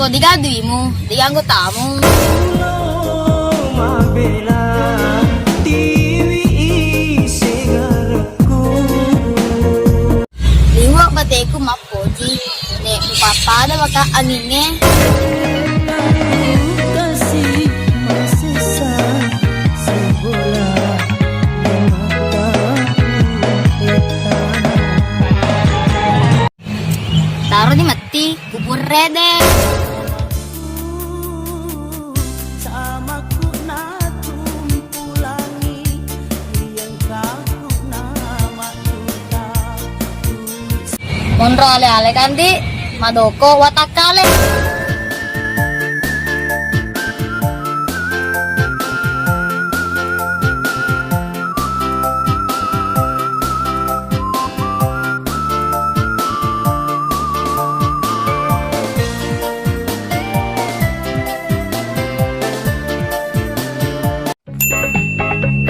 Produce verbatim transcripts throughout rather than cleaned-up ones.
Digaduimu, diganggu tamu. Liwa' bateku mappoji, ne' mupappada maka angingnge. Taro di matti, kuburrede. Monro ale-ale kandi, madoko watakkale.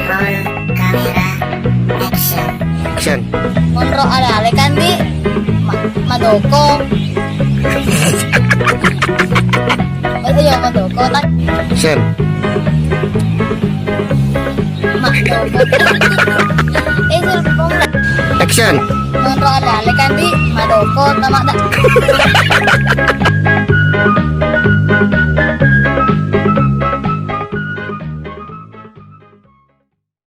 Roll camera, action. Action. Monro ale-ale kandi, ma-, madoko. Oh iya, madoko, tak. Action. Madoko. Eh, suruh ngomong. Action. Monro ale-ale kandi, madoko, tamadda.